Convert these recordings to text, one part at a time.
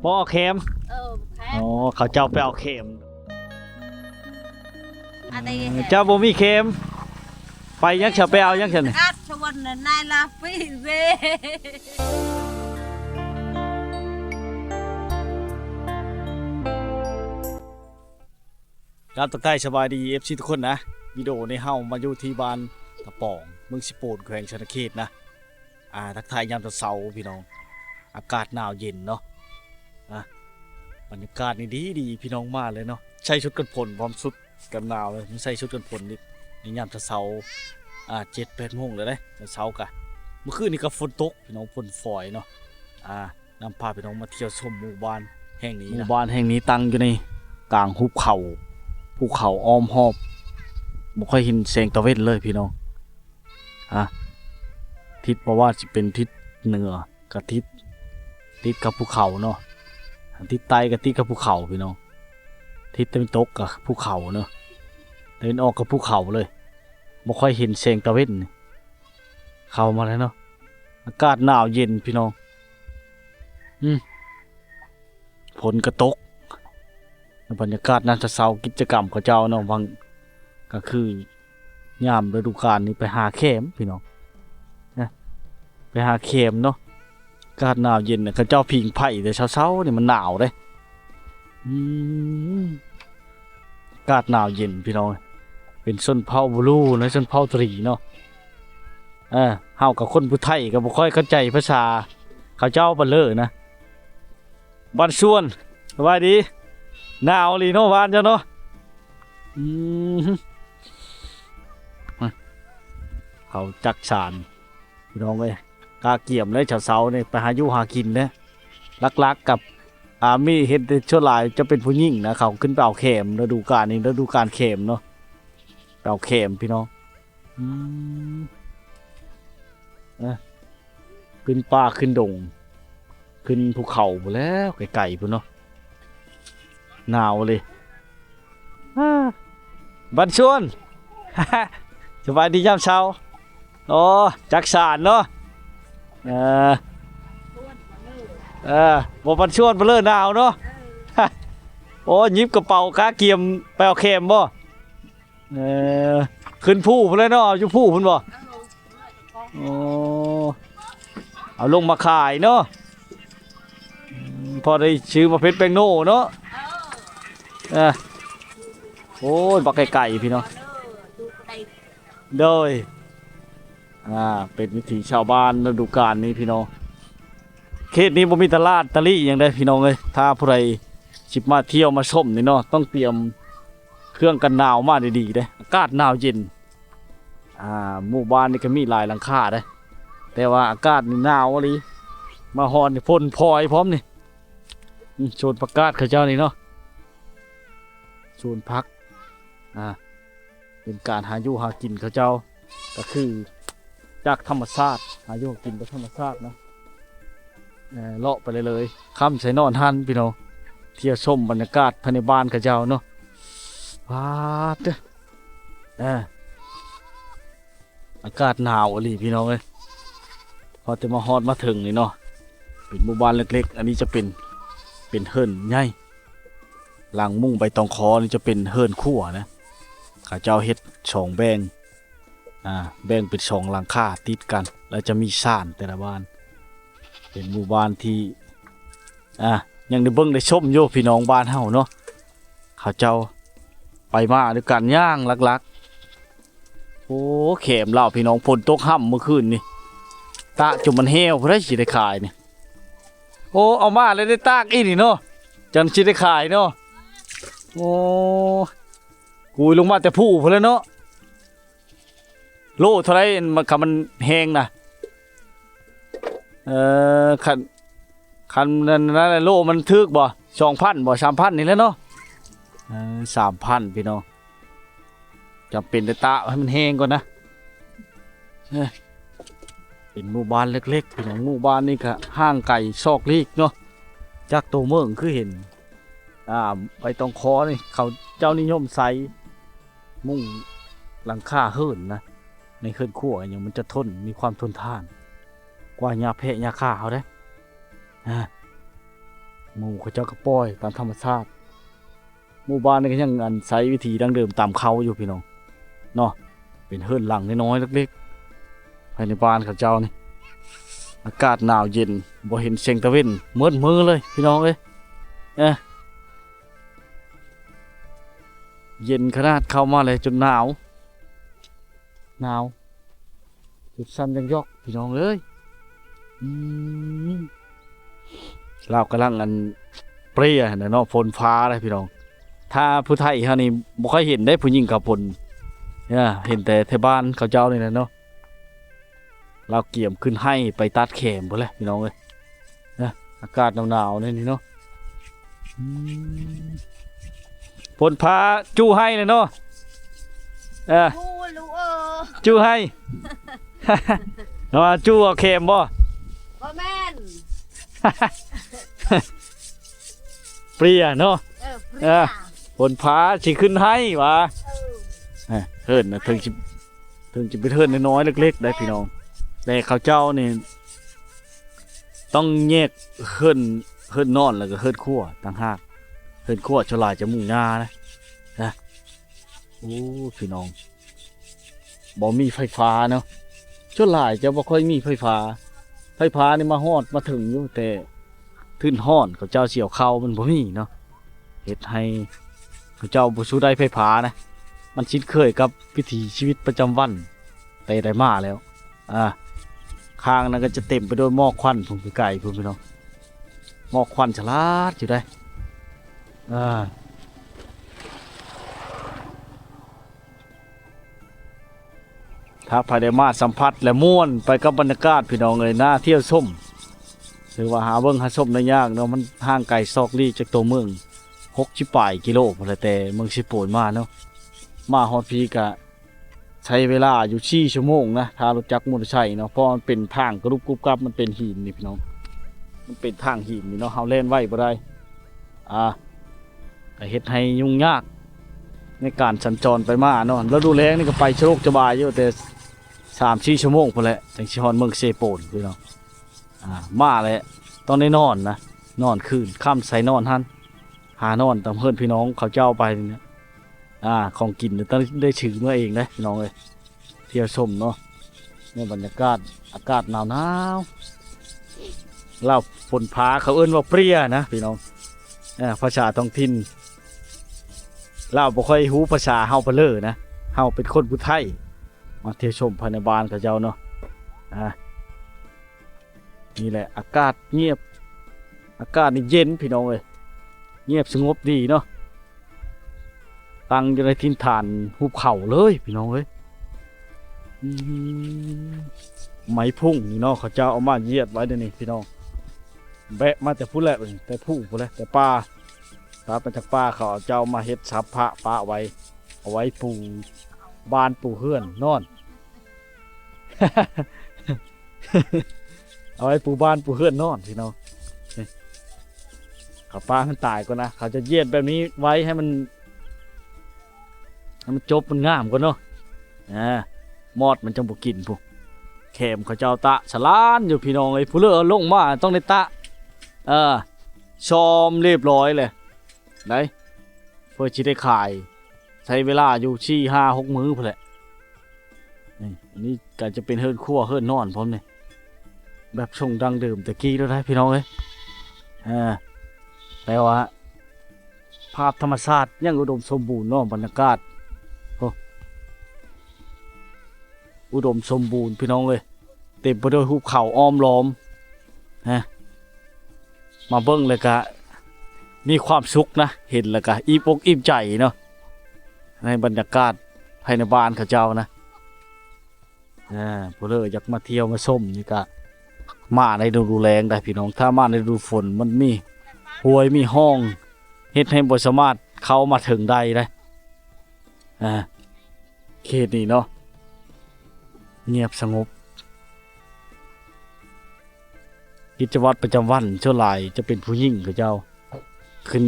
ບໍ່ເອົາແຄມ? ເອີ ແຄມ. ອໍ ເຂົາເຈົ້າໄປເອົາແຄມ. ອັນນີ້ ເອີ ເຈົ້າບໍ່ມີແຄມ ໄປຫຍັງຊະ? ໄປເອົາຫຍັງຊັ້ນ? ອັດຊະວັນນາຍລາປີເວ. ກາບທັກທາຍສະບາຍດີ ເອັຟຊີ ທຸກຄົນນະ. ວິດີໂອນີ້ເຮົາມາຢູ່ທີ່ບ້ານຕະປອງ ເມືອງເຊໂປນ ແຂວງສະຫວັນນະເຂດນະ. ອ່າ ທັກທາຍຍາມເຊົ້າໆ ພີ່ນ້ອງ, ອາກາດໜາວເຢັນເນາະ. ອ່າ ບັນຍາກາດນີ້ດີໆ ພີ່ນ້ອງ, ມາເລີຍເນາະ. ໃສ່ຊຸດກັນຝົນພ້ອມ, ຊຸດກັນໜາວເລີຍ, ໃສ່ຊຸດກັນຝົນນີ້ໃນຍາມເຊົ້າໆ ອ່າ ເຈັດແປດໂມງແລ້ວເດ້. ເຊົ້າໆກະ ມື້ຄືນນີ້ກະຝົນຕົກ ພີ່ນ້ອງ, ຝົນຝອຍເນາະ. ອ່າ ນຳພາພີ່ນ້ອງມາທ່ຽວຊົມໝູ່ບ້ານແຫ່ງນີ້ນະ. ໝູ່ບ້ານແຫ່ງນີ້ຕັ້ງຢູ່ໃນກາງຫຸບເຂົາ, ພູເຂົາອ້ອມຮອບ, ບໍ່ຄ່ອຍເຫັນແສງຕາເວັນເລີຍພີ່ນ້ອງ. ອ່າ ທິດ ບໍ່ວ່າຊິເປັນທິດເໜືອກະຕິດ ຕິດກັບພູເຂົາເນາະ, ທິດໃຕ້ກະຕິດກັບພູເຂົາພີ່ນ້ອງ, ທິດຕາເວັນຕົກກະພູເຂົາເນາະ, ຕາເວັນອອກກະພູເຂົາເລີຍ. ບໍ່ຄ່ອຍເຫັນແສງຕາເວັນ ເຂົ້າມາແລ້ວເນາະ. ອາກາດໜາວເຢັນພີ່ນ້ອງ. ອືມ ຝົນກະຕົກ. ບັນຍາກາດຍາມເຊົ້າໆ ກິດຈະກຳເຂົາເຈົ້າເນາະ, ຫວ່າງກະຄືຍາມລະດູການນີ້ໄປຫາແຄມພີ່ນ້ອງນະ, ໄປຫາແຄມເນາະ. ອາກາດໜາວເຢັນນະ, ເຂົາເຈົ້າຜິງໄຟແຕ່ເຊົ້າໆນີ້ ມັນໜາວເດ້. ອືມ ອາກາດໜາວເຢັນພີ່ນ້ອງ, ເປັນຊົນເຜົ່າບລູນະ, ຊົນເຜົ່າຕະຫຼີເນາະ. ເອີ ເຮົາກະຄົນຜູ້ໄທກະບໍ່ຄ່ອຍເຂົ້າໃຈພາສາເຂົາເຈົ້າປານເລີນະ. ບ້ານຊວນ ສະບາຍດີ. ໜາວອີ່ຫຼີເນາະ ບ້ານເຈົ້າເນາະ. ອືມ ເຂົາຈັກສານ ພີ່ນ້ອງເອີຍ, ກະກຽມເລີຍ ເຊົ້າໆນີ້ໄປຫາຢູ່ຫາກິນເດ້. ຫຼັກໆກະ ອາ ມີເຫັນແຕ່ສ່ວນຫຼາຍຈະເປັນຜູ້ຍິງນະ, ເຂົາຂຶ້ນໄປເອົາແຄມ ລະດູການນີ້ ລະດູການແຄມເນາະ, ໄປເອົາແຄມພີ່ນ້ອງ. ອືມ ເອີ ຂຶ້ນປ່າຂຶ້ນດົງ ຂຶ້ນພູເຂົາພຸ້ນແຫຼ້ວ ໄກໆພຸ້ນເນາະ. ໜາວເລີຍ. ບັນຊວນ ສະບາຍດີຍາມເຊົ້າ. ໂອ້ ຈັກສານເນາະ. ເອີ ເອີ ບໍ່ບັນຊວນ ເພິ່ນເລີຍໜາວເນາະ. ໂອ້ ຫຍິບກະເປົາກະກຽມໄປເອົາແຄມບໍ່? ເອີ ຂຶ້ນພູພຸ້ນແຫຼະເນາະ, ຢູ່ພູພຸ້ນບໍ່? ໂອ້ ເອົາລົງມາຂາຍເນາະ. ອືມ ພໍໄດ້ຊື້ໝາກເຜັດແປ້ງໂນ່ເນາະ. ເອີ ໂອ້ຍ ບັກໄກໆ ພີ່ນ້ອງ. ໂດຍ ອ່າ ເປັນວິຖີຊາວບ້ານລະດູການນີ້ພີ່ນ້ອງ. ເຂດນີ້ບໍ່ມີຕະຫຼາດຕະຫຼີຫຍັງເດ້ພີ່ນ້ອງເອີຍ. ຖ້າຜູ້ໃດຊິມາທ່ຽວມາຊົມນີ້ເນາະ ຕ້ອງຕຽມເຄື່ອງກັນໜາວມາດີໆເດ້. ອາກາດໜາວເຢັນ. ອ່າ ໝູ່ບ້ານນີ້ກະມີຫຼາຍຫຼັງຄາເດ້ ແຕ່ວ່າອາກາດນີ້ໜາວອີ່ຫຼີ. ມາຮອດນີ້ຝົນພອຍພ້ອມນີ້. ອືມ ສວນຜັກກາດເຂົາເຈົ້ານີ້ເນາະ, ສວນຜັກ. ອ່າ ເປັນການຫາຢູ່ຫາກິນເຂົາເຈົ້າ ກະຄືຈາກທຳມະຊາດ, ຫາຢູ່ຫາກິນແບບທຳມະຊາດເນາະ. ເອີ ເລາະໄປເລື້ອຍໆ ຄ່ຳໃສນອນຫັ້ນພີ່ນ້ອງ, ທ່ຽວຊົມບັນຍາກາດພາຍໃນບ້ານເຂົາເຈົ້າເນາະ. ປາດເດີ ເອີ ອາກາດໜາວອີ່ຫຼີພີ່ນ້ອງເອີຍ. ພໍແຕ່ມາຮອດມາເຖິງນີ້ເນາະ ເປັນໝູ່ບ້ານເລັກໆ. ອັນນີ້ຈະເປັນ ເປັນເຮືອນໃຫຍ່ ຫຼັງມຸງໃບຕອງຄໍນີ້ຈະເປັນເຮືອນຄົວນະ. ເຂົາເຈົ້າເຮັດສອງແບ່ງ ອ່າ ແບ່ງເປັນສອງຫຼັງຄາຕິດກັນ ແລ້ວຈະມີສານແຕ່ລະບ້ານ. ເປັນໝູ່ບ້ານທີ່ ອ່າ ຍັງໄດ້ເບິ່ງໄດ້ຊົມຢູ່ພີ່ນ້ອງບ້ານເຮົາເນາະ. ເຂົາເຈົ້າໄປມາດ້ວຍກັນຢ່າງຫຼັກໆ. ໂອ້ ແຄມລາວພີ່ນ້ອງ, ຝົນຕົກຮ່ຳມື້ຄືນນີ້ ຕາກຈົນມັນແຫ້ວ ຜູ້ໃດຊິໄດ້ຂາຍນີ້. ໂອ້ ເອົາມາແລ້ວໄດ້ຕາກອີ່ນີ້ເນາະ ຈັ່ງຊິໄດ້ຂາຍເນາະ. ໂອ້ ກຸຍລົງມາແຕ່ພູພຸ້ນແຫຼະເນາະ. ໂລເທົ່າໃດ ຄັນມັນແຫ້ງນະ? ເອີ ຄັນ ຄັນນັ້ນ ໂລມັນຖືກບໍ່? ສອງພັນບໍ່? ສາມພັນນີ້ແຫຼະເນາະ. ເອີ ສາມພັນພີ່ນ້ອງ. ຈຳເປັນໄດ້ຕາກໃຫ້ມັນແຫ້ງກ່ອນນະ. ເອີ ເປັນໝູ່ບ້ານເລັກໆ ພີ່ນ້ອງ. ໝູ່ບ້ານນີ້ກະຫ່າງໄກຊອກຫຼີກເນາະ ຈາກໂຕເມືອງ. ຄືເຫັນ ອ່າ ໃບຕອງຄໍນີ້ ເຂົາເຈົ້ານິຍົມໃສ່ມຸງຫຼັງຄາເຮືອນນະ, ໃນເຮືອນຄົວຫຍັງມັນຈະທົນ ມີຄວາມທົນທານກວ່າຫຍ້າແພະຫຍ້າຄາເຮົາເດ້. ອ່າ ໝູ່ເຂົາເຈົ້າກໍປ່ອຍຕາມທຳມະຊາດ. ໝູ່ບ້ານນີ້ກໍຍັງ ອັນ ໃຊ້ວິທີດັ້ງເດີມຕາມເຄົ້າຢູ່ພີ່ນ້ອງເນາະ. ເປັນເຮືອນຫຼັງນ້ອຍໆເລັກໆ ພາຍໃນບ້ານເຂົາເຈົ້ານີ້. ອາກາດໜາວເຢັນ ບໍ່ເຫັນແສງຕາເວັນໝົດມື້ເລີຍພີ່ນ້ອງເອີຍ. ເອີ ເຢັນຂະໜາດ ເຂົ້າມາແລ້ວຈົນໜາວ ໜາວ ຈຸດສັ່ນຍັງຢອກພີ່ນ້ອງເອີຍ. ອືມ ລາວກຳລັງ ອັນ ເປຍຫັ້ນນະເນາະ ຝົນຟ້າເດ້ພີ່ນ້ອງ. ຖ້າຜູ້ໄທເຮົານີ້ບໍ່ຄ່ອຍເຫັນເດ້ ຜູ້ຍິງເຂົາຝົນ ເອີ ເຫັນແຕ່ແຖວບ້ານເຂົາເຈົ້ານີ້ແຫຼະເນາະ. ລາວກຽມຂຶ້ນໄຮ່ໄປຕັດແຂມພຸ້ນແຫຼະພີ່ນ້ອງເອີຍ. ນະ ອາກາດໜາວໆແນວນີ້ເນາະ. ອືມ ຝົນຟ້າຈູ້ໄຮ່ແລ້ວເນາະ. ເອີ ຈູ້ລູກເອີ ຈູ້ໄຮ່ ວ່າຈູ້ເອົາແຂມບໍ່? ບໍ່ແມ່ນ ເປຍເນາະ. ເອີ ເປຍ ເອີ ຝົນຟ້າຊິຂຶ້ນໄຮ່ຫວາ. ເອີ ເອີ ເຮືອນນະ ເຖິງຊິ ເຖິງຈະເປັນເຮືອນນ້ອຍໆເລັກໆໄດ໋ພີ່ນ້ອງ ແຕ່ເຂົາເຈົ້ານີ້ຕ້ອງແຍກເຮືອນ ເຮືອນນອນ ແລ້ວກໍເຮືອນຄົວຕ່າງຫາກ. ເຮືອນຄົວສ່ວນຫຼາຍຈະມຸງຫຍ້ານະ ນະ. ໂອ້ ພີ່ນ້ອງ ບໍ່ມີໄຟຟ້າເນາະ ສ່ວນຫຼາຍຈະບໍ່ຄ່ອຍມີໄຟຟ້າ. ໄຟຟ້ານີ້ມາຮອດມາເຖິງຢູ່ ແຕ່ ທຶນຮ້ອນ ເຂົາເຈົ້າຊິເອົາເຂົ້າມັນບໍ່ມີເນາະ ເຮັດໃຫ້ເຂົາເຈົ້າບໍ່ສູ້ໄດ້ໄຟຟ້ານະ. ມັນຊິນເຄີຍກັບວິຖີຊີວິດປະຈຳວັນແຕ່ໃດມາແລ້ວ. ອາ ຂ້າງນັ້ນກໍຈະເຕັມໄປດ້ວຍໝອກຄວັນພຸ້ນ ໄກໆພຸ້ນພີ່ນ້ອງ ໝອກຄວັນສະຫຼາດຢູ່ໄດ໋. ອາ ຖ້າໃຜໄດ້ມາສຳຜັດ ແລະ ມ່ວນໄປກັບບັນຍາກາດ ພີ່ນ້ອງເອີຍ ໜ້າທ່ຽວຊົມ. ຖືວ່າຫາເບິ່ງຫາຊົມໄດ້ຍາກເນາະ ມັນຫ່າງໄກຊອກຫຼີກຈາກຕົວເມືອງຫົກສິບປາຍກິໂລພຸ້ນແຫຼະ ແຕ່ເມືອງເຊໂປນມາເນາະ. ມາຮອດພີ້ກະໃຊ້ເວລາຢູ່ສີ່ຊົ່ວໂມງນະ ຖ້າລົດຈັກມໍເຕີໄຊເນາະ ເພາະວ່າມັນເປັນທາງກະລຸບກຸບກັບ ມັນເປັນຫີນນີ້ພີ່ນ້ອງ ມັນເປັນທາງຫີນນີ້ເນາະ ເຮົາແລ່ນໄວບໍ່ໄດ້. ອ່າ ກໍເຮັດໃຫ້ຫຍຸ້ງຍາກໃນການສັນຈອນໄປມາເນາະ. ລະດູແລ້ງນີ້ກໍໄປສະດວກສະບາຍຢູ່ ແຕ່ສາມສີ່ຊົ່ວໂມງພຸ້ນແຫຼະ ຈັ່ງຊິຮອດເມືອງເຊໂປນພີ່ນ້ອງ. ອ່າ ມາແລ້ວຕ້ອງໄດ້ນອນນະ ນອນຄືນ ຄ່ຳໃສນອນຫັ້ນ ຫານອນຕາມເຮືອນພີ່ນ້ອງເຂົາເຈົ້າໄປນີ້ນະ. ອ່າ ຂອງກິນຕ້ອງໄດ້ຖືເມືອເອງເດ້ພີ່ນ້ອງເອີຍ. ທ່ຽວຊົມເນາະ ໃນບັນຍາກາດ ອາກາດໜາວໆ ລາວຝົນຟ້າ ເຂົາເອີ້ນວ່າເປຍນະພີ່ນ້ອງ. ເອີ ພາສາທ້ອງຖິ່ນ ລາວບໍ່ຄ່ອຍຮູ້ພາສາເຮົາປານເລີນະ ເຮົາເປັນຄົນຜູ້ໄທ ມາທ່ຽວຊົມພາຍໃນບ້ານເຂົາເຈົ້າເນາະ. ອ່າ ນີ້ແຫຼະ ອາກາດງຽບ ອາກາດນີ້ເຢັນພີ່ນ້ອງເອີຍ ງຽບສະຫງົບດີເນາະ. ຕັ້ງຢູ່ໃນຖິ່ນຖານຫຸບເຂົາເລີຍພີ່ນ້ອງເອີຍ. ອືມ ໄມ້ພຸ້ງນີ້ເນາະ ເຂົາເຈົ້າເອົາມາຢຽດໄວ້ດຽວນີ້ພີ່ນ້ອງ. ແບະມາແຕ່ພຸ້ນແຫຼະ ແຕ່ພູພຸ້ນແຫຼະ ແຕ່ປ່າ ຕັດມາຈາກປ່າ ເຂົາເຈົ້າເອົາມາເຮັດສັບພະປະໄວ້ ເອົາໄວ້ປູບ້ານປູເຮືອນນອນ. ເອົາໄວ້ປູບ້ານປູເຮືອນນອນພີ່ນ້ອງ. ນີ້ ເຂົາປະໃຫ້ມັນຕາຍກ່ອນນະ ເຂົາຈະຢຽດແບບນີ້ໄວ້ໃຫ້ມັນ ໃຫ້ມັນຈົບມັນງາມກ່ອນເນາະ. ອ່າ ມອດມັນຈັ່ງບໍ່ກິນພຸ້ນ. ແຂມເຂົາເຈົ້າຕະສະຫຼານຢູ່ພີ່ນ້ອງເອີຍ ຜູ້ເລີເອົາລົງມາຕ້ອງໄດ້ຕະ ເອີ ຊອມຮຽບຮ້ອຍແຫຼະໄດ໋ ເພື່ອຊິໄດ້ຂາຍ. ໃຊ້ເວລາຢູ່ສີ່ຫ້າຫົກມື້ພຸ້ນແຫຼະ. ນີ້ ອັນນີ້ກໍຈະເປັນເຮືອນຄົວເຮືອນນອນພ້ອມນີ້ ແບບຊົງດັ້ງເດີມແຕ່ກີ້ແລ້ວໄດ໋ພີ່ນ້ອງເອີຍ. ເອີ ແຕ່ວ່າພາບທຳມະຊາດຍັງອຸດົມສົມບູນເນາະ ບັນຍາກາດ ໂອ້ ອຸດົມສົມບູນພີ່ນ້ອງເອີຍ. ເຕັມໄປດ້ວຍຫຸບເຂົາອ້ອມລ້ອມນະ. ມາເບິ່ງແລ້ວກະມີຄວາມສຸກນະ ເຫັນແລ້ວກະອີ່ມອົກອີ່ມໃຈເນາະ ໃນບັນຍາກາດພາຍໃນບ້ານເຂົາເຈົ້ານະ. ອ່າ ຜູ້ເລີຢາກມາທ່ຽວມາຊົມນີ້ກະມາໃນລະດູແລ້ງໄດ໋ພີ່ນ້ອງ. ຖ້າມາໃນລະດູຝົນມັນມີຫ້ວຍມີຮ່ອງ ເຮັດໃຫ້ບໍ່ສາມາດເຂົ້າມາເຖິງໄດ້ເດ້. ອ່າ ເຂດນີ້ເນາະ ງຽບສະຫງົບ ກິດຈະວັດປະຈຳວັນສ່ວນຫຼາຍຈະເປັນຜູ້ຍິງເຂົາເຈົ້າຂຶ້ນ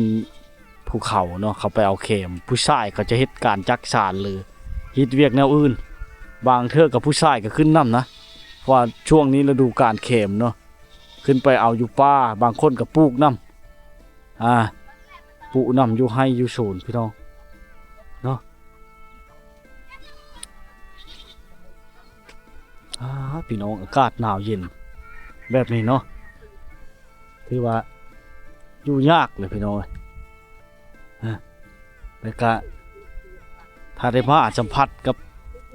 ພູເຂົາເນາະ ເຂົາໄປເອົາແຂມ. ຜູ້ຊາຍເຂົາຈະເຮັດການຈັກສານ ຫຼື ເຮັດວຽກແນວອື່ນ. ບາງເທື່ອກໍຜູ້ຊາຍກໍຂຶ້ນນຳນະ ເພາະວ່າຊ່ວງນີ້ລະດູການແຂມເນາະ ຂຶ້ນໄປເອົາຢູ່ປ່າ ບາງຄົນກໍປູກນຳ. ອ່າ ປູນຳຢູ່ໄຮ່ຢູ່ສວນພີ່ນ້ອງເນາະ. ອ່າ ພີ່ນ້ອງ ອາກາດໜາວເຢັນແບບນີ້ເນາະ ຖືວ່າຢູ່ຍາກເລີຍພີ່ນ້ອງເອີຍ. ອ່າ ແລ້ວກະຖ້າໄດ້ມາສຳຜັດກັບ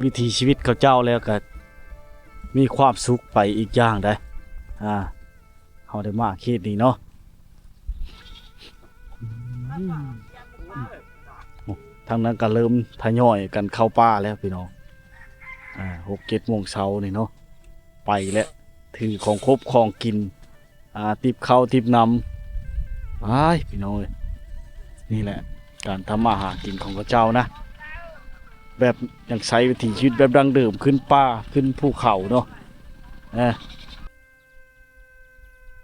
ວິຖີຊີວິດເຂົາເຈົ້າແລ້ວ ກະມີຄວາມສຸກໄປອີກຢ່າງໃດ໋. ອ່າ ເຮົາໄດ້ມາເຂດນີ້ເນາະ. ອືມ ໂອ້ ທາງນັ້ນກໍເລີ່ມທະຍອຍກັນເຂົ້າປ່າແລ້ວພີ່ນ້ອງ. ອ່າ ຫົກເຈັດໂມງເຊົ້ານີ້ເນາະ ໄປແລ້ວ ຖືຂອງຄົບຂອງກິນ ອ່າ ຕິບເຂົ້າຕິບນ້ຳ. ອ້າຍ ພີ່ນ້ອງເອີຍ ນີ້ແຫຼະການທຳມາຫາກິນຂອງເຂົາເຈົ້ານະ ແບບຍັງໃຊ້ວິຖີຊີວິດແບບດັ້ງເດີມ ຂຶ້ນປ່າຂຶ້ນພູເຂົາເນາະ. ເອີ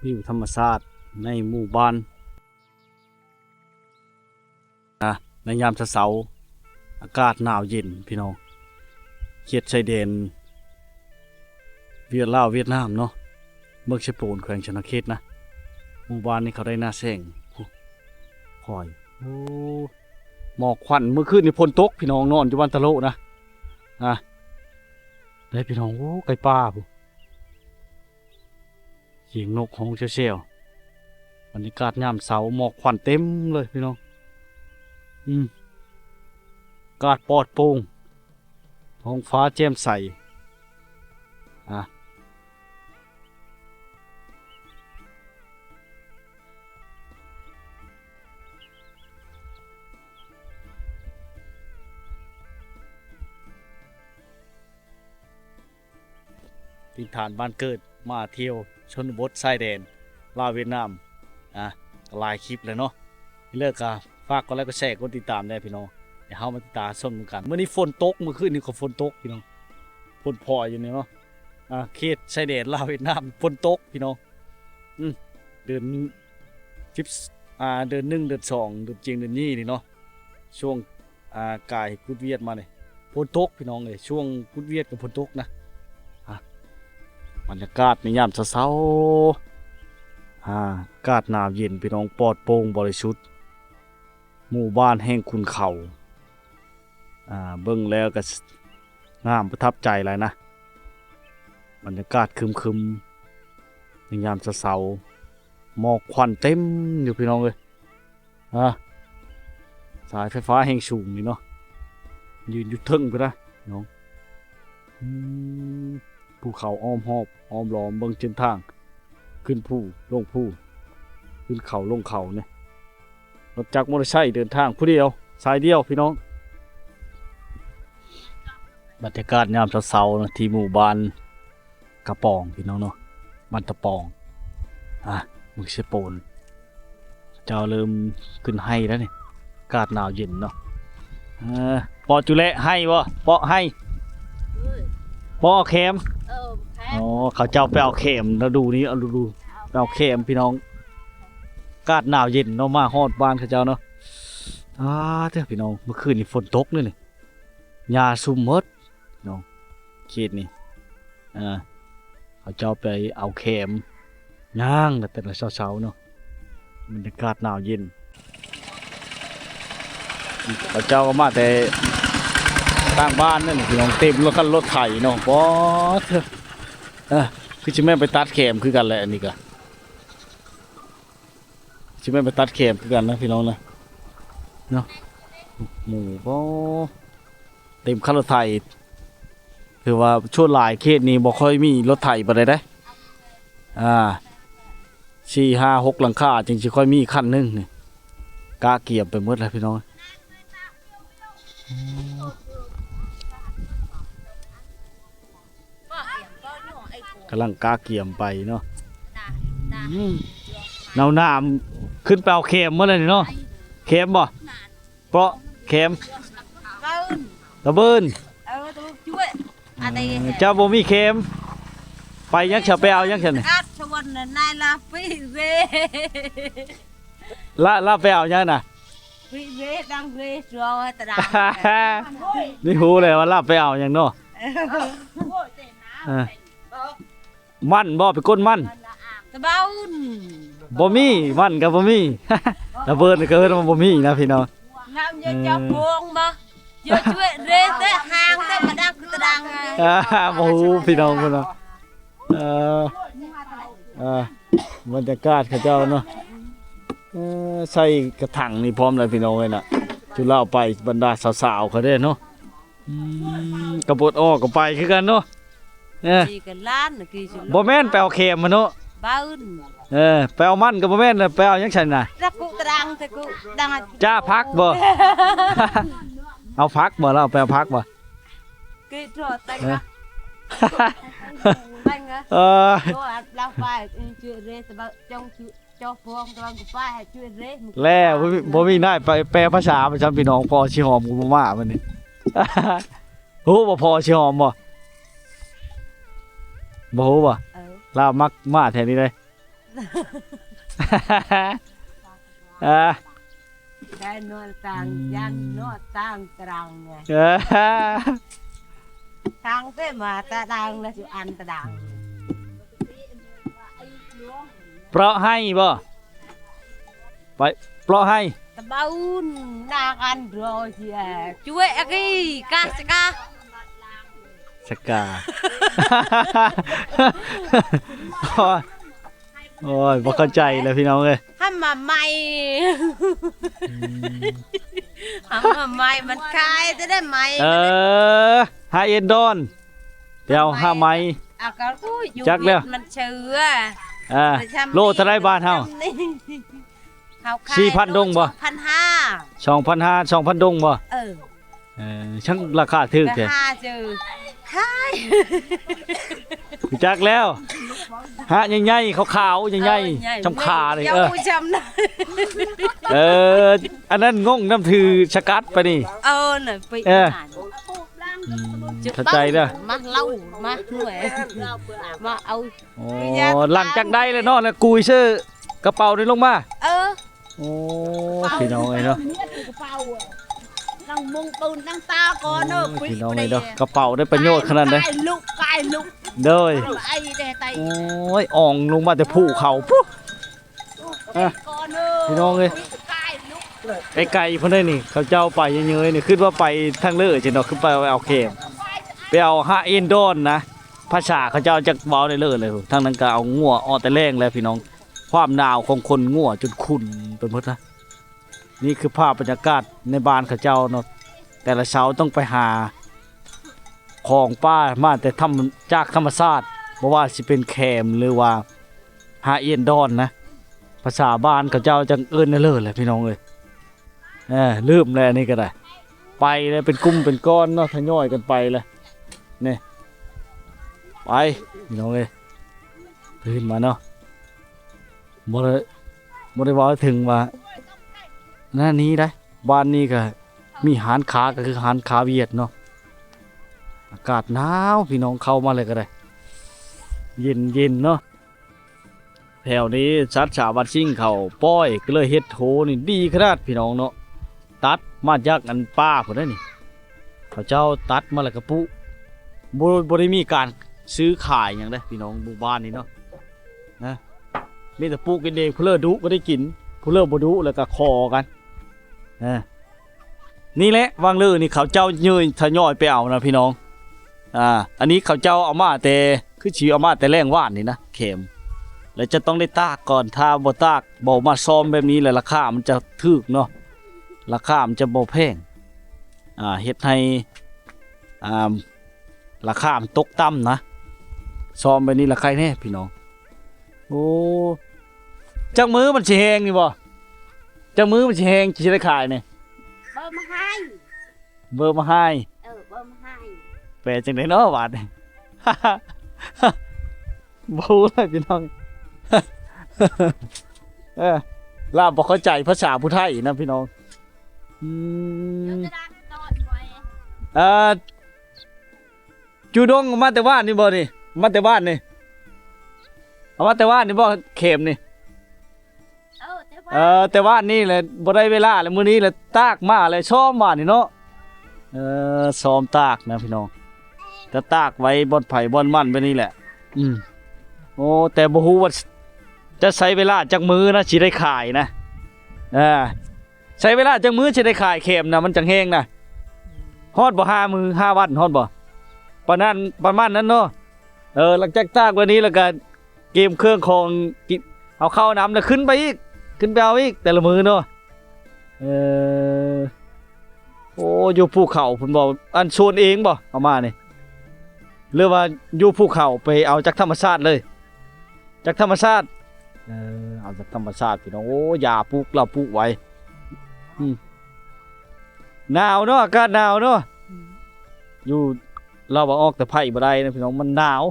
ວິວທຳມະຊາດໃນໝູ່ບ້ານ ນະ ໃນຍາມເຊົ້າໆ ອາກາດໜາວເຢັນພີ່ນ້ອງ. ເຂດຊາຍແດນຫວຽດ ລາວຫວຽດນາມເນາະ ເມືອງເຊໂປນ ແຂວງສະຫວັນນະເຂດນະ. ໝູ່ບ້ານນີ້ເຂົາໄດ້ໜ້າແສງ ໂອ້ ຄອຍ ໂອ້ ໝອກຄວັນ. ມື້ຄືນນີ້ຝົນຕົກພີ່ນ້ອງ ນອນຢູ່ບ້ານຕະໂລະນະ. ອ່າ ໄດ້ພີ່ນ້ອງ ໂອ້ ໄກ່ປ່າພຸ້ນ. ສຽງນົກຮ້ອງແຊວໆ ບັນຍາກາດຍາມເຊົ້າ ໝອກຄວັນເຕັມເລີຍພີ່ນ້ອງ. ອືມ ອາກາດປອດໂປ່ງ ທ້ອງຟ້າແຈ່ມໃສ. ອ່າ ຖິ່ນຖານບ້ານເກີດ ມາທ່ຽວຊົນນະບົດຊາຍແດນລາວຫວຽດນາມ ອ່າ ກໍຫຼາຍຄລິບແລ້ວເນາະ. ເລີກກໍຝາກກົດໄລກ໌ ກົດແຊ ກົດຕິດຕາມແດ່ພີ່ນ້ອງ. ດຽວເຮົາມາຕິດຕາມຊົມນຳກັນ. ມື້ນີ້ຝົນຕົກ ມື້ຄືນນີ້ກໍຝົນຕົກພີ່ນ້ອງ ຝົນພໍ້ຢູ່ນີ້ເນາະ. ອ່າ ເຂດຊາຍແດນລາວຫວຽດນາມຝົນຕົກພີ່ນ້ອງ. ອືມ ເດືອນສິບ ອ່າ ເດືອນໜຶ່ງ ເດືອນສອງ ເດືອນເຈັດ ເດືອນນີ້ນີ້ເນາະ ຊ່ວງ ອ່າ ກາຍກຸດວຽດມານີ້ ຝົນຕົກພີ່ນ້ອງເອີຍ. ຊ່ວງກຸດວຽດກໍຝົນຕົກນະ. ອ່າ ບັນຍາກາດໃນຍາມເຊົ້າໆ ອ່າ ອາກາດໜາວເຢັນພີ່ນ້ອງ ປອດໂປ່ງບໍລິສຸດ ໝູ່ບ້ານແຫ່ງຂຸນເຂົາ. ອ່າ ເບິ່ງແລ້ວກໍ ງາມປະທັບໃຈຫຼາຍນະ ບັນຍາກາດຄຶມໆ ໃນຍາມເຊົ້າໆ ໝອກຄວັນເຕັມຢູ່ພີ່ນ້ອງເອີຍ. ອ່າ ສາຍໄຟຟ້າແຮງສູງນີ້ເນາະ ຢືນຢູ່ເທິງພຸ້ນນະພີ່ນ້ອງ. ອືມ ພູເຂົາອ້ອມຮອບ ອ້ອມລ້ອມ ເບິ່ງເສັ້ນທາງຂຶ້ນພູລົງພູ ຂຶ້ນເຂົາລົງເຂົານີ້. ລົດຈັກມໍເຕີໄຊເດີນທາງຜູ້ດຽວ ສາຍດຽວພີ່ນ້ອງ. ບັນຍາກາດຍາມເຊົ້າໆນະ ທີ່ໝູ່ບ້ານກະປອງພີ່ນ້ອງເນາະ ບ້ານຕະປອງ ອ່າ ເມືອງເຊໂປນ. ເຈົ້າເລີ່ມຂຶ້ນໄຮ່ແລ້ວນີ້ ອາກາດໜາວເຢັນເນາະ. ເອີ ເປາະຈຸແລະໄຮ່ບໍ່? ເປາະໄຮ່ ເອີ ເປາະແຄມ ເອີ ແຄມ. ອໍ ເຂົາເຈົ້າໄປເອົາແຄມລະດູນີ້ ເອົາລະດູ ໄປເອົາແຄມພີ່ນ້ອງ. ອາກາດໜາວເຢັນເນາະ ມາຮອດບ້ານເຂົາເຈົ້າເນາະ. ອາ ເດີພີ່ນ້ອງ ມື້ຄືນນີ້ຝົນຕົກເລີຍນີ້ ຫຍ້າຊຸ່ມໝົດເນາະ ເຂດນີ້. ອ່າ ເຂົາເຈົ້າໄປເອົາແຄມ ຍ່າງແຕ່ລະເຊົ້າໆເນາະ ບັນຍາກາດໜາວເຢັນ. ເຂົາເຈົ້າກໍມາແຕ່ຕ່າງບ້ານນັ້ນພີ່ນ້ອງ ເຕັມລົດຄັນລົດໄຖເນາະ. ປອດເທີ ເອີ ຄືຊິແມ່ນໄປຕັດແຄມຄືກັນແຫຼະ ອັນນີ້ກໍຊິແມ່ນໄປຕັດແຄມຄືກັນນະພີ່ນ້ອງນະ ເນາະ. ໝູ່ ປອດ ເຕັມຄັນລົດໄຖ ຖືວ່າສ່ວນຫຼາຍເຂດນີ້ບໍ່ຄ່ອຍມີລົດໄຖປານໃດເດ້. ອ່າ ສີ່ ຫ້າ ຫົກ ຫຼັງຄາຈຶ່ງຊິຄ່ອຍມີຄັນໜຶ່ງນີ້ ກະກຽມໄປໝົດແລ້ວພີ່ນ້ອງ. ກຳລັງກະກຽມໄປເນາະ. ອືມ ໜາວໜາມ ຂຶ້ນໄປເອົາແຄມໝົດແລ້ວນີ້ເນາະ. ແຄມບໍ່? ເປາະແຄມ ຕະເບີນ ຕະເບີນ. ເອີ ເຈົ້າບໍ່ມີແຄມ ໄປຍັງຊະ ໄປເອົາຍັງຊັ້ນນີ້? ລະ ລະໄປເອົາຍັງນະ? ນີ້ຮູ້ແລ້ວວ່າລະໄປເອົາຫຍັງເນາະ. ເອີ ມັນບໍ່ ໄປກົ້ນມັນ ຕະເບີນ. ບໍ່ມີ ມັນກໍບໍ່ມີ. ລະເບີດນີ້ກໍເອີ້ນວ່າບໍ່ມີນະພີ່ນ້ອງ. ເອີ ເຈົ້າໂກງບໍ່? ເຈົ້າຊ່ວຍເຣແຕ່ຫ່າງແຕ່ມາດັກຄືຕະດັງ. ອ່າ ບໍ່ຮູ້ພີ່ນ້ອງເພິ່ນວ່າ ເອີ ອ່າ ບັນຍາກາດເຂົາເຈົ້າເນາະ. ເອີ ໃສ່ກະຖັງນີ້ພ້ອມແລ້ວພີ່ນ້ອງເອີຍນະ. ຈຸລາວໄປບັນດາສາວໆເຂົາເດ້ເນາະ. ອືມ ກະບົດອອກກໍໄປຄືກັນເນາະ. ເອີ ນີ້ກໍລ້ານນະກີ້ ບໍ່ແມ່ນໄປເອົາແຄມມາເນາະ. ເບິ່ງ ເອີ ໄປເອົາມັນກໍບໍ່ແມ່ນ ໄປເອົາຫຍັງຊັ້ນນະ? ຕະກຸຕະດັງ ຕະກຸດັງ. ຈ້າຜັກບໍ່? ເອົາຜັກບໍ່? ລາວໄປເອົາຜັກບໍ່? ກີ້ໂທແຕ່ງ ເອີ ແຕ່ງ ເອີ ໂທລາວໄປ ເອີ ຈື່ເຣ ແຕ່ວ່າຈົ່ງ ເຈົ້າພວງຕະວັນກໍໄປໃຫ້ຊ່ວຍເດ້. ແລ້ວບໍ່ມີ ບໍ່ມີນາຍໄປແປພາສາໄປຊ້ຳພີ່ນ້ອງ. ພໍ່ຊິຫອມກໍບໍ່ມາບັດນີ້. ຮູ້ບໍ່ ພໍ່ຊິຫອມບໍ່? ບໍ່ຮູ້ບໍ່? ເອີ ລາວມັກມາແຖວນີ້ເດ້. ອ່າ ໄດ້ນອນຕ່າງ ອືມ ຢ່າງນອນຕ່າງຕະດັງ. ເອີ ຕ່າງເຕມາຕະດັງລະຊິອັນຕະດັງ. ເປາະໄຮ່ບໍ່? ໄປເປາະໄຮ່. ຕະເບົານາກັນໂດຍເສຍ ຊ່ວຍອາກີກາສະກາ ສະກາ. ໂອ້ຍ ບໍ່ເຂົ້າໃຈແລ້ວພີ່ນ້ອງເອີຍ. ຫາມາໃໝ່ ອືມ ຫາມາໃໝ່ ມັນຂາຍຈະໄດ້ໃໝ່. ເອີ ຫາເອັນດອນ ໄປເອົາຫາໃໝ່. ຈັກແລ້ວ ມັນເຊື່ອ. ອ່າ ໂລເທົ່າໃດບ້ານເຮົາ? ສີ່ພັນດົງບໍ່? ສອງພັນຫ້າ ສອງພັນຫ້າ ສອງພັນດົງບໍ່? ເອີ ເອີ ຊ່າງລາຄາຖືກແທ້. ຫາເຈີ ຂາຍ ຮູ້ຈັກແລ້ວ ຫາໃຫຍ່ໆ ຂາວໆ ໃຫຍ່ໆ ເອີ ຊ່ຳຂາເລີຍ. ເອີ ເອີ ອັນນັ້ນງົງນຳຖືສະກັດໄປນີ້. ເອີ ນະ ໄປ ເອີ ອືມ ເຂົ້າໃຈເດີ ມາເລົ່າ ມາ ມາເອົາ. ໂອ້ ຫຼັງຈາກໄດ້ແລ້ວເນາະ ແລ້ວກຸຍເສື້ອກະເປົານີ້ລົງມາ. ເອີ ໂອ້ ພີ່ນ້ອງເອີຍເນາະ ກະເປົາ ນັ່ງມຸງປືນນັ່ງຕາກ່ອນເດີ. ໂອ້ຍ ພີ່ນ້ອງເອີຍເນາະ ກະເປົາໄດ້ປະໂຫຍດຂະໜາດໃດ. ໂດຍ ໂອ້ຍ ອ່ອງລົງມາແຕ່ພູເຂົາພຸ້ນ. ອ່ະ ພີ່ນ້ອງເອີຍ ໄກໆພຸ້ນເດ້ນີ້ ເຂົາເຈົ້າໄປເຍີະໆນີ້ ຄິດວ່າໄປທາງເລີຈັ່ງດອກ ຄືໄປເອົາແຄມ ໄປເອົາຫາເອັນດອນນະ. ພາສາເຂົາເຈົ້າຈັກເວົ້າໄດ້ເລີເລີຍ. ທາງນັ້ນກໍເອົາງົວອອກແຕ່ແລງແລ້ວພີ່ນ້ອງ. ຄວາມໜາວຂອງຄົນ ງົວຈົນຂຸ່ນໄປໝົດນະ. ນີ້ຄືພາບບັນຍາກາດໃນບ້ານເຂົາເຈົ້າເນາະ ແຕ່ລະເຊົ້າຕ້ອງໄປຫາຂອງປ່າມາແຕ່ທຳ ຈາກທຳມະຊາດ ບໍ່ວ່າຊິເປັນແຄມ ຫຼືວ່າຫາເອັນດອນນະ. ພາສາບ້ານເຂົາເຈົ້າຈັກເອີ້ນແນວເລີແຫຼະພີ່ນ້ອງເອີຍ. ເອີ ລືມແລ້ວ ອັນນີ້ກໍໄດ້ ໄປແລ້ວເປັນກຸ່ມເປັນກ້ອນເນາະ ທະຍອຍກັນໄປແລ້ວ. ນີ້ ໄປພີ່ນ້ອງເອີຍ ຂຶ້ນມາເນາະ. ບໍ່ໄດ້ ບໍ່ໄດ້ເວົ້າເຖິງວ່າ ນັ້ນນີ້ໄດ໋ ບ້ານນີ້ກໍມີຮ້ານຄ້າ ກໍຄືຮ້ານຄ້າຫວຽດເນາະ. ອາກາດໜາວພີ່ນ້ອງ ເຂົ້າມາແລ້ວກໍໄດ້ ເຢັນໆເນາະ. ແຖວນີ້ສັດສາວັດສິ່ງເຂົາປ່ອຍ ກໍເລີຍເຮັດໂຮນີ້ດີຂະໜາດພີ່ນ້ອງເນາະ. ຕັດມາຈາກອັນປ່າພຸ້ນເດ້ນີ້ ເຂົາເຈົ້າຕັດມາແລ້ວກໍປູກ. ບໍ່ ບໍ່ໄດ້ມີການຊື້ຂາຍຫຍັງເດ້ພີ່ນ້ອງ ໝູ່ບ້ານນີ້ເນາະ ນະ ມີແຕ່ປູກກິນເອງ. ຜູ້ເລີດຸກໍໄດ້ກິນ ຜູ້ເລີບໍ່ດຸແລ້ວກໍຂໍກັນ ນະ. ນີ້ແຫຼະ ຫວ່າງເລີນີ້ເຂົາເຈົ້າເຍີຍທະຍອຍໄປເອົານະພີ່ນ້ອງ. ອ່າ ອັນນີ້ເຂົາເຈົ້າເອົາມາແຕ່ ຄືຊິເອົາມາແຕ່ແລງວານນີ້ນະ ແຄມ ແລ້ວຈະຕ້ອງໄດ້ຕາກກ່ອນ. ຖ້າບໍ່ຕາກ ບໍ່ມາຊ້ອມແບບນີ້ ແລ້ວລາຄາມັນຈະຖືກເນາະ ລາຄາມັນຈະບໍ່ແພງ. ອ່າ ເຮັດໃຫ້ ອ່າ ລາຄາມັນຕົກຕ່ຳນະ. ຊ້ອມແບບນີ້ລະໄຄແດ່ພີ່ນ້ອງ. ໂອ້ ຈັກມື້ມັນຊິແຫ້ງນີ້ບໍ່? ຈັກມື້ມັນຊິແຫ້ງ ຊິໄດ້ຂາຍນີ້? ເບິ່ມໃຫ້ ເບິ່ມໃຫ້ ເອີ ເບິ່ມໃຫ້ ແປຈັ່ງໃດເນາະບາດນີ້? ບໍ່ຮູ້ເລີຍພີ່ນ້ອງ. ເອີ ລາວບໍ່ເຂົ້າໃຈພາສາຜູ້ໄທນະພີ່ນ້ອງ. ອືມ ເອີ ຈູດົງມາແຕ່ບ້ານນີ້ບໍ່ນີ້? ມາແຕ່ບ້ານນີ້ ເອົາມາແຕ່ບ້ານນີ້ບໍ່ ເຂັມນີ້? ເອີ ແຕ່ວ່າ ເອີ ແຕ່ວ່ານີ້ແຫຼະ ບໍ່ໄດ້ເວລາແລ້ວ ມື້ນີ້ແຫຼະ ຕາກມາແລ້ວ ຊ້ອມວ່ານີ້ເນາະ. ເອີ ຊ້ອມຕາກນະພີ່ນ້ອງ ກະຕາກໄວ້ບ່ອນໃຜບ່ອນມັນແບບນີ້ແຫຼະ. ອືມ ໂອ້ ແຕ່ບໍ່ຮູ້ວ່າ ຈະໃຊ້ເວລາຈັກມື້ນະ ຊິໄດ້ຂາຍນະ. ອ່າ ໃຊ້ເວລາຈັກມື້ຊິໄດ້ຂາຍແຄມນະ ມັນຈັ່ງແຮງນະ? ຮອດບໍ່ ຫ້າມື້ ຫ້າວັນ ຮອດບໍ່? ປານນັ້ນ ປະມານນັ້ນເນາະ. ເອີ ຫຼັງຈາກຕາກແບບນີ້ແລ້ວກໍກຽມເຄື່ອງຂອງກິນ ເອົາເຂົ້ານຳ ແລ້ວຂຶ້ນໄປອີກ ຂຶ້ນໄປເອົາອີກແຕ່ລະມື້ເນາະ. ເອີ ໂອ້ ຢູ່ພູເຂົາພຸ້ນບໍ່? ອັນສວນເອງບໍ່ ເອົາມານີ້ ຫຼືວ່າຢູ່ພູເຂົາໄປເອົາຈາກທຳມະຊາດເລີຍ? ຈາກທຳມະຊາດ ເອີ ເອົາຈາກທຳມະຊາດ ພີ່ນ້ອງ. ໂອ້ ຢາປູກ ລາວປູກໄວ້. ອືມ ໜາວເນາະ ອາກາດໜາວເນາະ. ອືມ ຢູ່ ລາວວ່າອອກແຕ່ໃຜບໍ່ໄດ້ນະ ພີ່ນ້ອງ ມັນໜາວ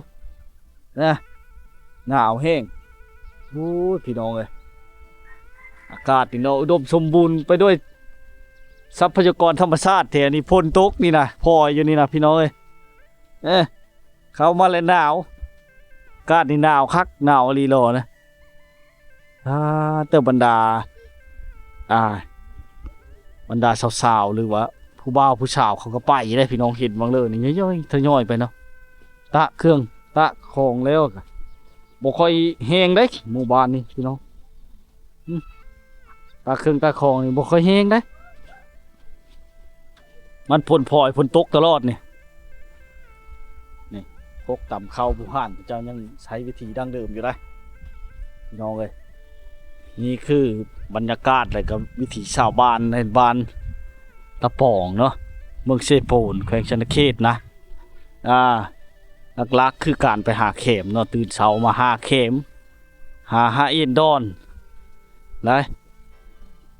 ນະ ໜາວແຮງ. ໂອ້ຍ ພີ່ນ້ອງເອີຍ ອາກາດນີ້ເນາະ ອຸດົມສົມບູນໄປດ້ວຍຊັບພະຍາກອນທຳມະຊາດແທ້ນີ້. ຝົນຕົກນີ້ນະ ພອຍຢູ່ນີ້ນະ ພີ່ນ້ອງເອີຍ. ເອີ ເຂົ້າມາແລ້ວໜາວ ອາກາດນີ້ໜາວຄັກ ໜາວອີ່ຫຼີຫຼໍນະ. ອ່າ ແຕ່ບັນດາ ອ່າ ບັນດາສາວໆ ຫຼືວ່າຜູ້ບ່າວຜູ້ສາວເຂົາກໍໄປເດ້ ພີ່ນ້ອງ. ເຫັນບາງເລີນີ້ ທະຍອຍ ທະຍອຍໄປເນາະ ຕະເຄື່ອງຕະຂອງແລ້ວ ກໍບໍ່ຄ່ອຍແຮງເດ້ໝູ່ບ້ານນີ້ ພີ່ນ້ອງ. ອືມ ຕາເຄື່ອງຕາຂອງນີ້ບໍ່ຄ່ອຍແຮງເດ້ ມັນຝົນພອຍຝົນຕົກຕະຫຼອດນີ້. ນີ້ ກົກຕຳເຂົ້າບູຮານ ເຂົາເຈົ້າຍັງໃຊ້ວິທີດັ້ງເດີມຢູ່ເດ້ ພີ່ນ້ອງເອີຍ. ນີ້ຄືບັນຍາກາດ ແລະກໍວິຖີຊາວບ້ານໃນບ້ານຕະປອງເນາະ ເມືອງເຊໂປນ ແຂວງສະຫວັນນະເຂດນະ. ອ່າ ຫຼັກໆຄືການໄປຫາແຄມເນາະ ຕື່ນເຊົ້າມາຫາແຄມ ຫາ ຫາເອັນດອນໄດ້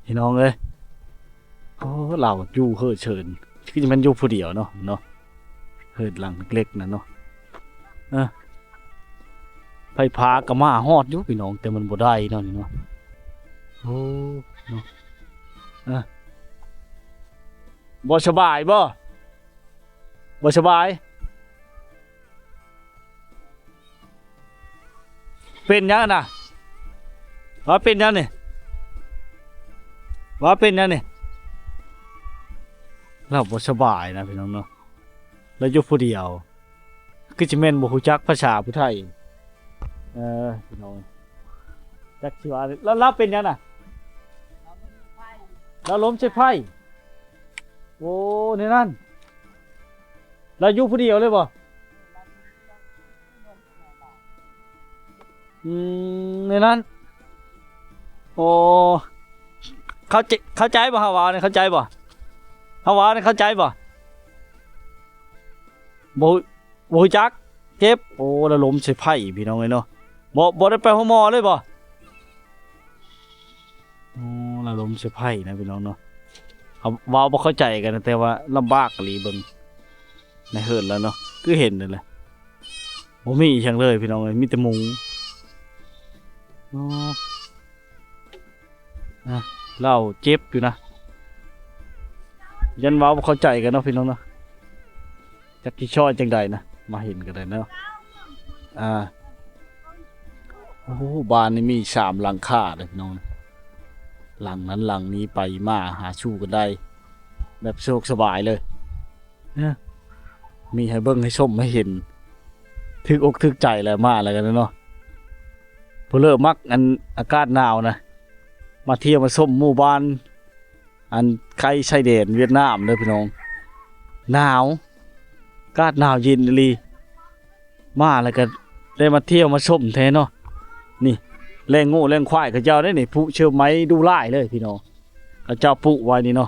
ພີ່ນ້ອງເອີຍ. ໂອ້ ລາວຢູ່ເຫີດເຫີນ ຄືຈະແມ່ນຢູ່ຜູ້ດຽວເນາະ ເນາະ ເຫີດຫຼັງເລັກໆນັ້ນເນາະ. ເອີ ໄຟຟ້າກໍມາຮອດຢູ່ ພີ່ນ້ອງ ແຕ່ມັນບໍ່ໄດ້ເນາະ ນີ້ເນາະ. ໂອ້ ເນາະ ເອີ ບໍ່ສະບາຍບໍ່? ບໍ່ສະບາຍ? ເປັນຫຍັງນະ? ວ່າເປັນຫຍັງນີ້? ວ່າເປັນຫຍັງນີ້? ລາວບໍ່ສະບາຍນະ ພີ່ນ້ອງເນາະ ລາວຢູ່ຜູ້ດຽວ ຄືຊິແມ່ນບໍ່ຮູ້ຈັກພາສາຜູ້ໄທ. ເອີ ພີ່ນ້ອງ ຈັກຊິວ່າ ລາວ ລາວເປັນຫຍັງນະ? ລາວລົມໃສ່ໄຟ. ໂອ້ ແນວນັ້ນ ລາວຢູ່ຜູ້ດຽວເລີຍບໍ່? ອືມ ແນວນັ້ນ. ໂອ້ ເຂົ້າໃຈ ເຂົ້າໃຈບໍ່ ເຮົາເວົ້ານີ້ ເຂົ້າໃຈບໍ່? ເຮົາເວົ້ານີ້ເຂົ້າໃຈບໍ່? ບໍ່ ບໍ່ຮູ້ຈັກ ເຈັບ. ໂອ້ ລະລົມໃສ່ໄຟ ພີ່ນ້ອງເອີຍເນາະ. ບໍ່ ບໍ່ໄດ້ໄປໂຮງໝໍເລີຍບໍ່? ໂອ້ ລະລົມໃສ່ໄຟນະ ພີ່ນ້ອງເນາະ. ເຮົາເວົ້າບໍ່ເຂົ້າໃຈກັນ ແຕ່ວ່າລຳບາກອີ່ຫຼີ ເບິ່ງໃນເຮືອນລະເນາະ ຄືເຫັນນັ້ນແຫຼະ ບໍ່ມີອີ່ຫຍັງເລີຍ ພີ່ນ້ອງເອີຍ ມີແຕ່ມຸງ. ອໍ ອ່ະ ລາວເຈັບຢູ່ນະ ຢ້ານເວົ້າບໍ່ເຂົ້າໃຈກັນເນາະ ພີ່ນ້ອງເນາະ. ຈັກຊິຊ່ອຍຈັ່ງໃດນະ ມາເຫັນກໍໄດ້ເນາະ. ອ່າ ໂອ້ ບ້ານນີ້ມີສາມຫຼັງຄາເດ້ພີ່ນ້ອງ ຫຼັງນັ້ນຫຼັງນີ້ໄປມາຫາສູ່ກັນໄດ້ ແບບສະດວກສະບາຍເລີຍ. ເອີ ມີໃຫ້ເບິ່ງໃຫ້ຊົມໃຫ້ເຫັນ ຖືກອົກຖືກໃຈແລ້ວ ມາແລ້ວກັນເນາະ. ຜູ້ເລີກມັກອັນອາກາດໜາວນະ ມາທ່ຽວມາຊົມໝູ່ບ້ານ ອັນໄກຊາຍແດນຫວຽດນາມເດີພີ່ນ້ອງ. ໜາວ ອາກາດໜາວເຢັນອີ່ຫຼີ ມາແລ້ວກໍໄດ້ມາທ່ຽວມາຊົມແທ້ເນາະ. ນີ້ ແລ້ງງົວແລ້ງຄວາຍເຂົາເຈົ້າເດ້ນີ້ ຜູກເຊີໄມ້ດຸຫຼາຍເລີຍພີ່ນ້ອງ ເຂົາເຈົ້າປູກໄວ້ນີ້ເນາະ.